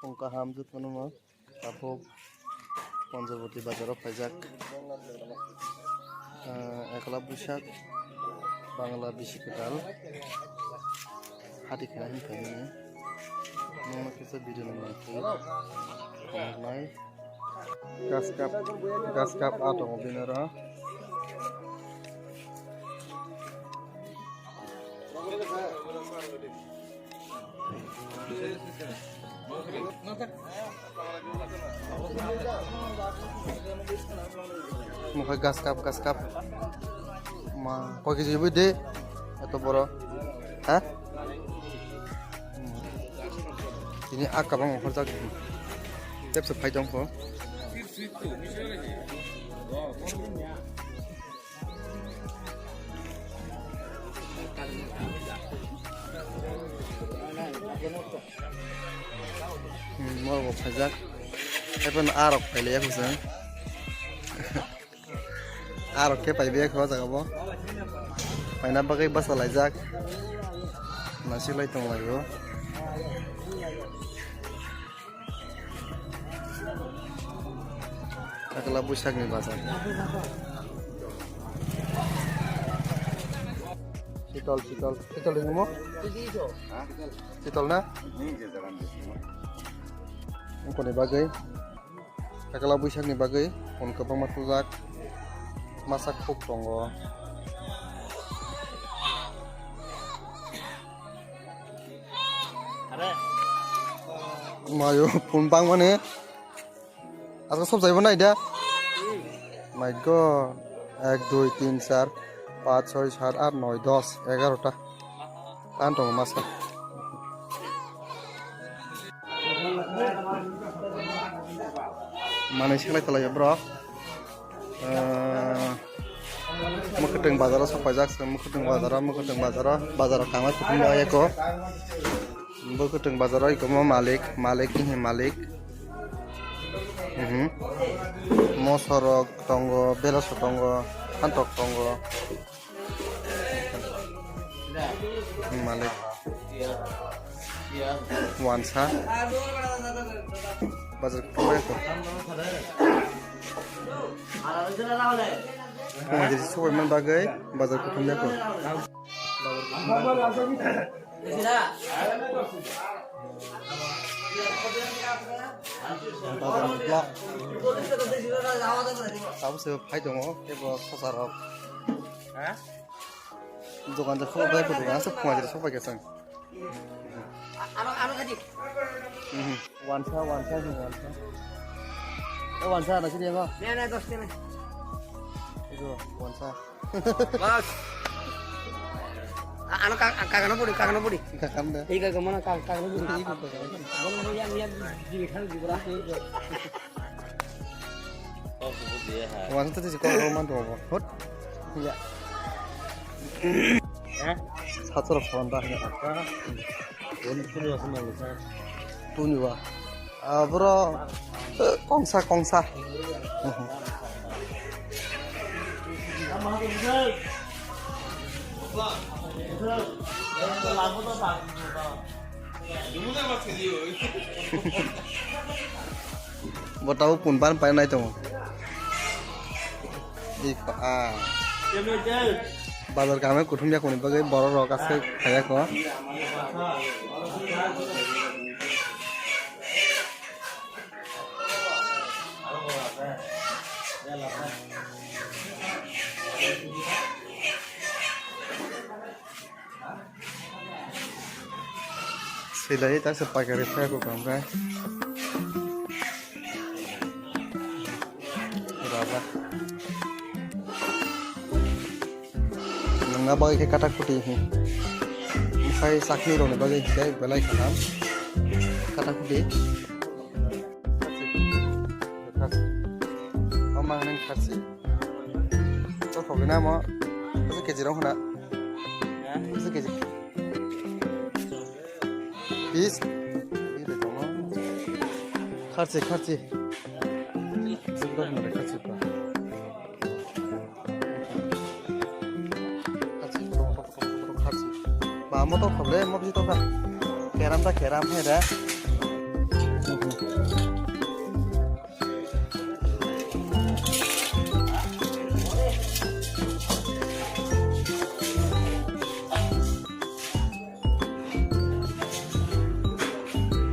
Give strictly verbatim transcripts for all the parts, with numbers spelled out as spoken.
Phung kaham jotono no takhuk Panchawati bazaro phaijak. Ah, Ekla Buisak Bangla bisi kwtal hati khna hin phaimani. Nokno kisa video no nangkhe khongnai. Gas cup, gas cup ah tongo bini oro. Mokhe gas cup, gas cup. Ma, koi kg bui de? Eto boro. Ha? Tini a kabang okhorjak. Tepsa phai tongkho. Hmm, mo bo phaijak. Epen arok pailai ya kusa. Arok khe paibai kho jaga bo. Paina bagwi basa laijak. Nasi lai tong lai o. Ekla Buisakni bazar. Sitol, sitol, sitol hinwi mo? Sitol na? Wngkoni bagwi. Ekla Buisakni bagwi phone kwbangma tubujak. Masa khuk tongo. Mayo phone bangmani. Aswk sob jaibo nai da. My God. Ek, dui, tin, char, panch, choi, sat, at, noi, dos, egarota. Tan tongo masa. Manwi selai tonglaio borok. Ah, Mwkhwtwng bazaro sok paijak, se Mwkhwtwng bazaro, Mwkhwtwng bazaro, bazaro kama kutung eko. Mwkhwtwng bazaro eko mo malik, malik, ihi malik. Mhm. Mosorok tongo, belaso tongo, hantok tongo. Malik. Wansa. Bazar kutung bai ko. Puma jadi subai man bagai bazar kutung bai ko. Bazar ni block. Tabuk se phai tongo, tei bo sosarok. Ha? Dogan je khuluk bai, dogan se phunga jera sok bai khe chwng. Ano, ano khaji. Mhm. Wansa, wansa, wansa. Eh, wansa, na sini, no? Ne, ne, dos ne. Itu, wansa. Bas. A-, ano ka-, kakano puri, kakano puri. Kakam da. Ei kaka mana ka-, kakano puri. Ei kaka. Bono mo yang, yang di kan di berapa itu. Wansa tadi sekolah roman tuh apa? Hot. Iya. Hah? Satu orang sekolah dah ya. Apa? Ini punya sama lusa. Punya wah. Ah, bro, eh, kongsa, kongsa. Bo tabuk pun ban pai nai tongo. Iko, ah. Bazar kame kuthum ya kuni bagwi borok rok aswk khaya ko. Silai ta se paikari phai ko kam kai. Raja. Nangna bagwi khe kata kuti hi. Sai sakni roni bagwi khe belai khatam. Kata kuti. Kharsi. Kharsi. Omang nang kharsi. To khogina mo. Kharsi keji rong hona. Kharsi keji. Bis. Kharsi, kharsi. Kharsi pa. Kharsi, kotor, kotor, kotor, kotor, kharsi. Ba, motor khable, motor jito kha. Keram da, keram hai da.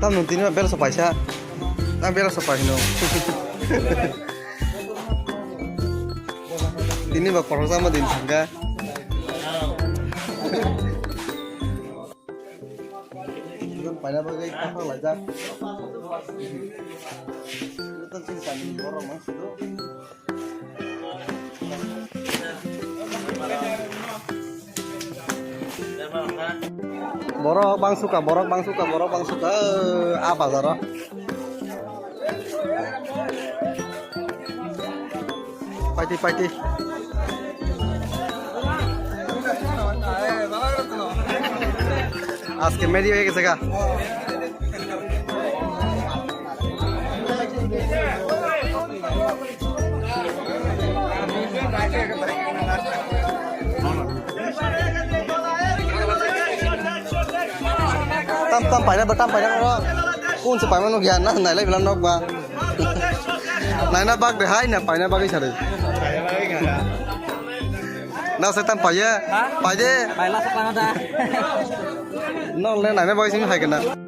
Tam nung tini ba bel sopaisa. Ang bel sopai hino. Tini ba koroksa ma din sangka. Paina bagwi kaphang laijak. Ito chini sani borok mang sido. Borok bang suka, borok bang suka, borok bang suka, eh, a bazaro. Paiti, paiti. Aske meri hoye gese ga. Tam tam paina ba, tam paina ba. Kun se paima nuk ya na, nailai bilang nok ba. Naina bak de hai na, paina bagwi sari. Na se tam paiye. Ha? Paide. Paila sa paina da. Nok le naina bagwi sing hai kena.